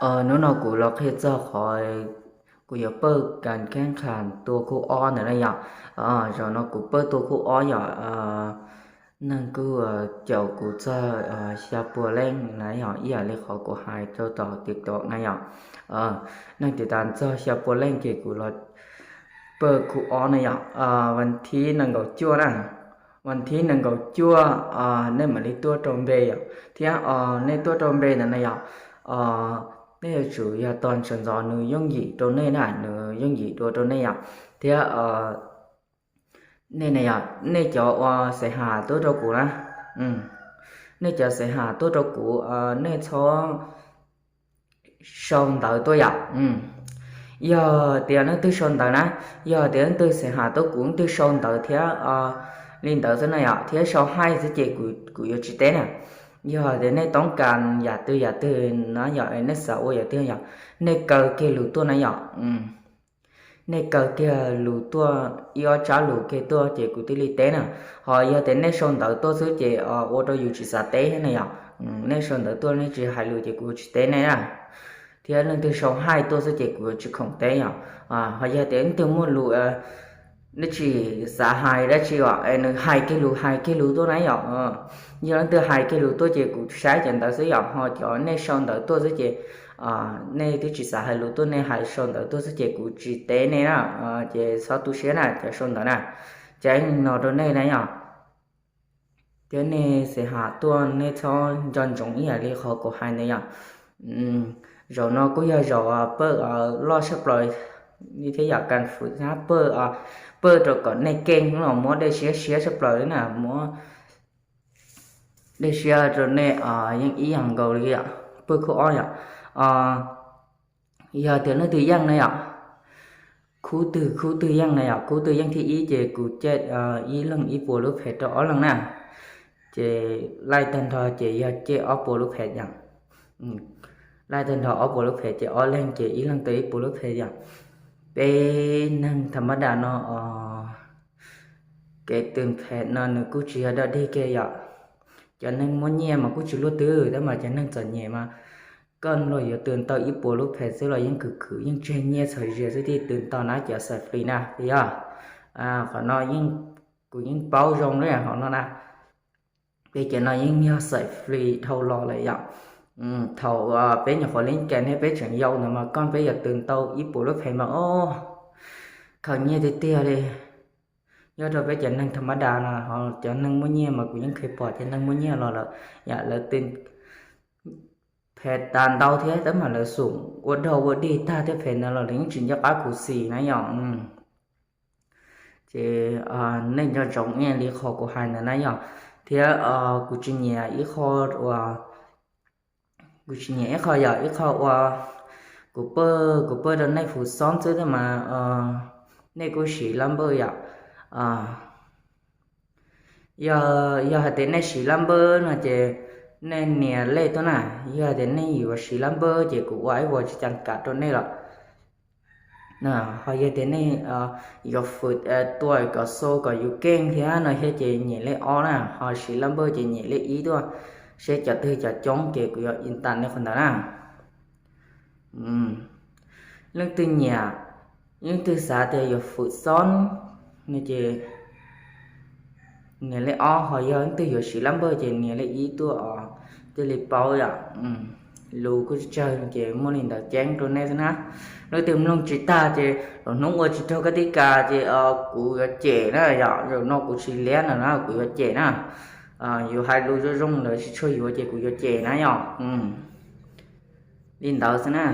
Hnub no kuv los qhia txog qhov kuv yuav pawj kas kheeb khas tua khub ob ntawm no yom. Zaum no kuv pawj tua khub ob yom. Neeg kuj caum kuv txog xya pua leej na yom, ib yam li qhov kuv hais rau tom TikTok na yom. Neeg tiv tas txog xya pua leej ces kuv los pawj khub ob na yom. Vas thib nees nkaum cuaj na, vas thib nees nkaum cuaj, nej mam li tuaj rau npe yom, thiab nej tuaj rau npe ntawm no yom, nej yuav tsum yog tos sawv ntxov nws yooj yim rau nej na, nws yooj yim dua rau nej yom. Thiab nej na yom, nej cov uas xav has tuaj rau kuv na, nej cov xav has tuaj rau kuv, nej txhob sau ntawv tuaj yom. Yog tias leej twg sau ntawv na, yog tias leej twg xav has tuaj kuv leej twg sau ntawv thiab li ntawd xwb na yom, thiab sau haij xwb ces kuv yuav tsis teb na. Yog tias nej toob kas yam twg yam twg na yom, nej xav ua yam twg yom, nej kaw kiag lus tuaj na yom. Nej kaw kiag lus tuaj, ib ob tsab lus kiag tuaj ces kuv thiaj li teb na. Ho yog tias nej sau ntawv tuaj xwb ces ua rau yus tsis xav teb thiab na yom. Nej sau ntawv tuaj nej tsis hais lus ces kuv tsis teb nej na. Thiab leej twg sau haij tuaj xwb ces kuv tsis khoom teb yom. Ho yog tias leej twg muaj lus dab tsi xav hais dab tsi os, es nws hais kiag lus hais kiag lus tuaj na yom. Yog leej twg hais kiag lus tuaj ces kuv saib cov ntawd xwb yom. Ho cov nej sau ntawv tuaj xwb ces nej twb tsis xav hais lus tuaj, nej hais sau ntawv tuaj xwb ces kuv tsis teb nej na. Ces txhob tu siab na cov sau ntawv na, ceeb no rau nej na yom. Thiab nej xav has tuaj nej txhob nco ntsoov ib yam li qhov kuv hais ntawd yom. Zaum no kuj yog zaum pawj loj tshaj plaws li thiab yom, kas fwm pawj, pawj rau kom nej keej los muab dej siab siab tshaj plaws li na, muab dej siab rau nej yeej ib yam nkaus li yom, pawj khub ob yom. Yog tias leej twg yeej na yom, khub twg khub twg yeej na yom, khub twg yeej thib ib ces kuv cem ib leeg ib puas lub phem rau ob leeg na. Ces laij tag nrho ces yog cem ob puas lub phem yom. Laij tag nrho ob puas lub phem ces ob leeg ces ib leeg tau ib puas lub phem yom. Peb neeg tham mab das no os, kev tws phem no nws kuj tsis yog dog dig kiag yom. Cov neeg muaj nyiaj mas kuj tsis luaj twg, tab mas cov neeg txom nyem mas koj luag yuav tws tau ib puas lub phem xwb los yeej khwv khwv yeej tseg nyiaj txhawm zias xwb thiaj tws tau na cov xaim flis na, puas yog? Qhov no kuv yeej paub zoo li qhov no na. Peb cov no yeej yog xaim flis dhau los lawm yom. Thaum peb nyuam qhuav li kas thiab peb tseem yau ntawd mas koj peb yuav tws tau ib puas lub phem mas o, khaws nyiaj tiag tiag li. Nyob rau peb cov neeg tham mab das no, ho cov neeg muaj nyiaj mas kuv yeej kheev pom cov neeg muaj nyiaj los lawm yom, lawv tws phem tas ntau thiab tab mas lawv xum ua dog ua dig tag thiab phem ntawd los lawv yeej tsis nco qab khuv xim na yom. Ces nej nco ntsoov ib yam li qhov kuv hais ntawd na yom. Thiab kuv tsis nyiam ib qho uas, kuv tsis nyiam ib qho yog ib qho uas kuv pawj, kuv pawj rau nej fum xob xwb tab mas nej kuj siv lab npawj yom. Yog, yog hais tias nej siv lab npawj no ces nej nias lej tuaj na. Yog hais tias nej yuav siv lab npawj ces kuv ua ib vuas tsis cas kam rau nej lawm. Ho yog tias nej yuav fwm tua kom xo kom yus keej thiab no thiab ces nyem lej ob na, ho siv lab npawj ces nyem lej ib tuaj, seb cov twg cov coob ces kuv yuav ib tas nej qhov ntawd na. Leej twg nyiam, leej twg xav tias yuav fwm xob no ces nias lej ob, ho yog leej twg yuav siv lab npawj ces nias lej ib tuaj os, thiaj li paub yom. Lus kuj tsawg ces muaj li ntawd ceeb rau nej xwb na. Leej twg mloog tsis tag ces lwm hnub ua tsis raug kab tib kas ces kuv yuav cem na yom, zaum no kuv tsis liab no na kuv yuav cem na. Yus hais lus zoo zoo lawv tsis tshua yuav ces kuv yuav cem na yom. Li ntawd xwb na.